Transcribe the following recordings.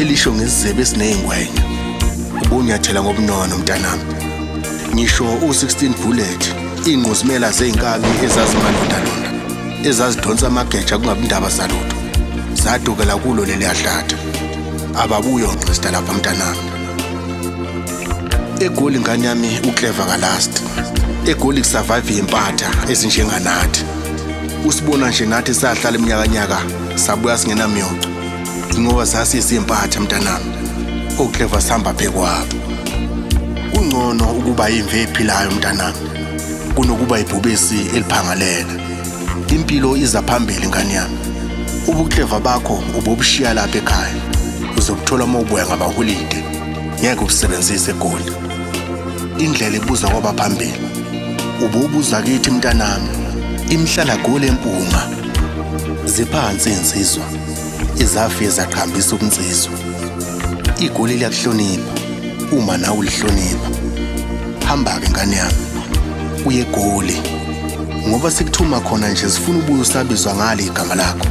Elisho ngesizebe esiney'ngwenya. Ubunyathela ngobunono mntanami. Ngisho u-16 bullet, iy'ngquzimela zey'nkabi ezazimalondalonda, ezazidonsa amageja kungabi ndaba zalutho. Zadukela kulo leliya hlathi. Ababuye ongqista lapha mntanami. EGoli ngane yami uclever kalast. EGoli kusurvive impatha ezinjenganathi. Usibona nje nathi sahlala iminyakanyaka sabuya singenamyoco. Ingoba sasizimpatha mntanami. Oclever sihamba phekwabo. Kungcono ukuba imve ephilayo mntanami kunokuba ibhubesi eliphangalele. Impilo iza phambili ngane yami. Ubukleva bakho ubobushiya lapha ekhaya. Uzobuthola uma ubuya ngamaholide. Ngeke ubusebenzise eGoli. Indlela ibuza kwabaphambili. Ububuza kithi mntanami. Imhlala goli empunga. Ziphansi insizwa. Izafike zaqhambisa ubunsizwa. Igoli liyakuhlonipha uma nawe ulihlonipha. Hamba-ke ngane yami uye eGoli ngoba sikuthuma khona nje sifuna ubuye usabizwa ngalo igama lakho.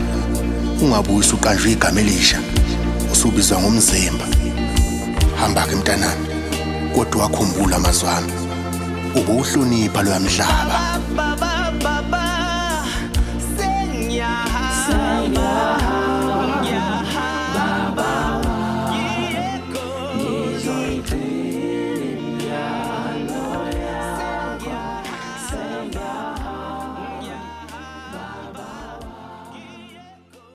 Ungabuyi usuqanjwe igama elisha usubizwa ngomzimba. Hamba-ke mntanami kodwa wakhumbula amazwi ami. Ubuwuhlonipha loya mhlaba. Baba, baba, sengiyahamba, ngiyahamba, ngiye eGoli.